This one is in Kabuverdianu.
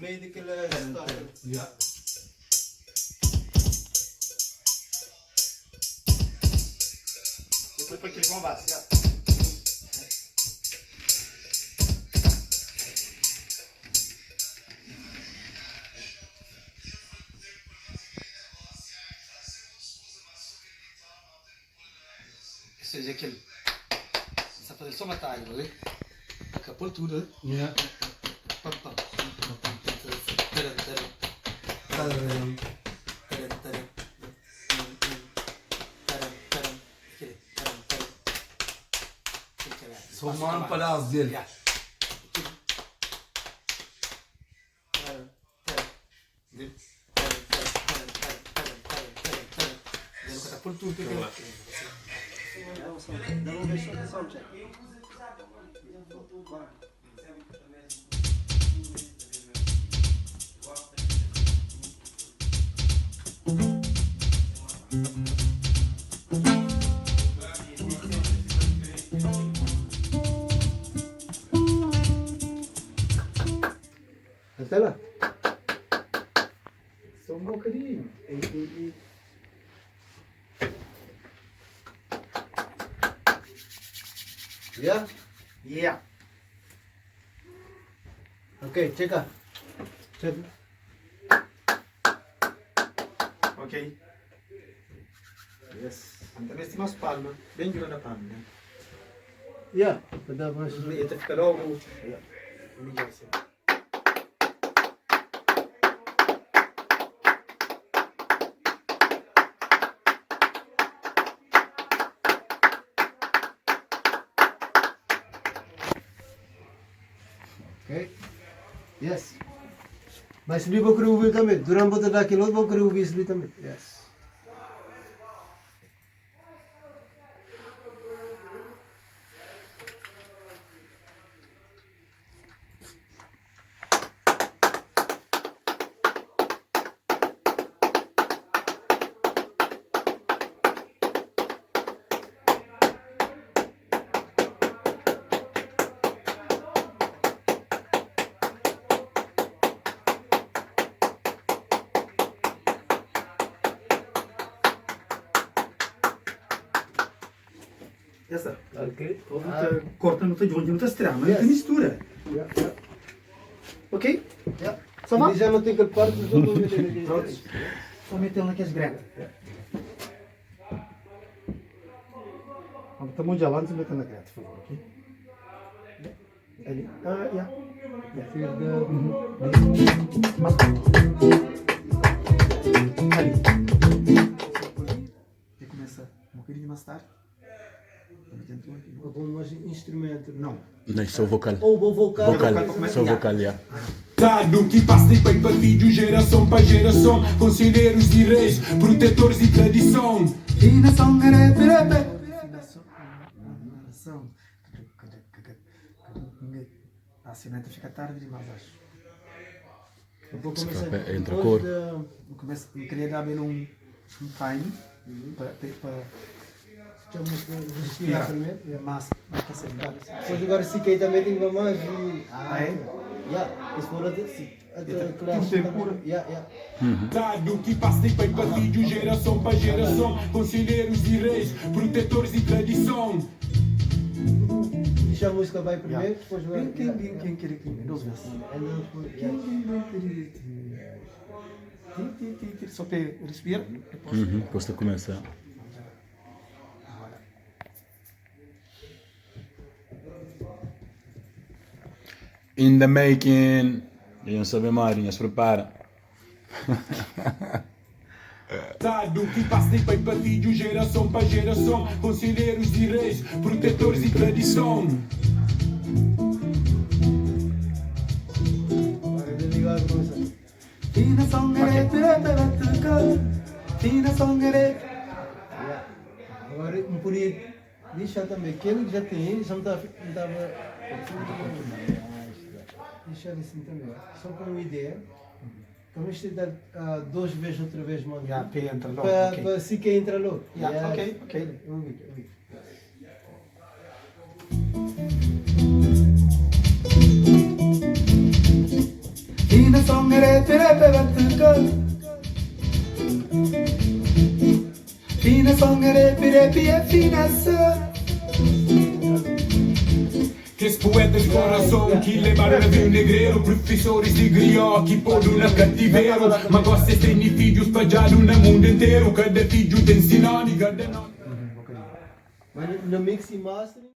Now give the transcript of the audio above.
Meio daquela história. Yeah. Depois põe aquele bom base. Yeah. Ou seja, aquele. Está a fazer só uma talha, não é? Acabou tudo, né? Yeah. Pam, pam. Taran, taran. Taran, taran. Taran, taran. Aquele. Taran, taran. Aquele que é- Só um pedaço dele. Yeah. Aquele. Taran, taran. Taran, taran, taran, taran, taran, taran, taran, taran. E aí, nunca tá por tudo, aquele. Dá uma vez só de sound check. Bora. Até lá. Só um bocadinho. Yeah? Yeah. Ok, checa. Check. Ok. Yes. Também tem umas palmas. Bem grande a palma, né? Yeah, para dar mais. E até fica logo. Melhor assim. Ok. Yes. Mas li vou querer ouvir também. Durante vou dar aquele outro, vou querer ouvir esse também. Yes. Já está. Ok. Corta, não tem onde, não está estranho, mas Yes. tem mistura. Yeah, yeah. Ok? Yeah. Só vai? E já não tem aquele parte dos outros. Pronto. Só metendo aqui as gretas. Vamos tomar um dia lá antes de meter na greta, por favor, ok? Ali. Ah, yeah. Mas... Ali. E começa um bocadinho mais tarde. Algum mais instrumento? Não. Não, só vocal. Ou vou vocal. Vocal, Vocal, só vocal, yeah. Dado que passa de pai para filho, geração para geração, conselheiros e reis, protetores de tradição. A sineta fica tarde demais, acho. Eu vou começar. Entra depois cor. Eu, começo, eu queria dar bem um time para Deixa eu respirar primeiro. Yeah. mas mas tá sendo. Depois agora se cair também tem que mais e... Ah, é? Yeah, esse for até... Até classe tempo. também. Yeah, yeah. Dado que passa de pai para filho, geração para geração, conselheiros e reis, protetores de tradição. Deixa a música vai primeiro, depois vai... Quem quem quem quem quem duas vezes. And then depois... Yeah. Só para respirar. Depois. Uhum, depois tu começa. Agora. In the making. E não sabe mais, se prepara. Dado que passa de pai para filho, geração para geração, conselheiros e reis, protetores de tradição. Agora desligar e começar. Yeah. Agora não podia deixar também. Aquele que já tem, já não estava. Não estava. Deixar assim também. Só com uma ideia. Também isto é dar duas vezes, outra vez, mano. Já, P entra logo. Para ok. pa, se que entra logo. Yeah, ok, ok. Eu vi, eu vi. Kes puetas di korason ki lebadu naviu negreru, Prufesoris di grió ki podu na kativeru, Ma gosi es tene fidjus spadjadu na mundu interu, Kada fidju ten si nomi, kada nomi. Mas no mix e mastering.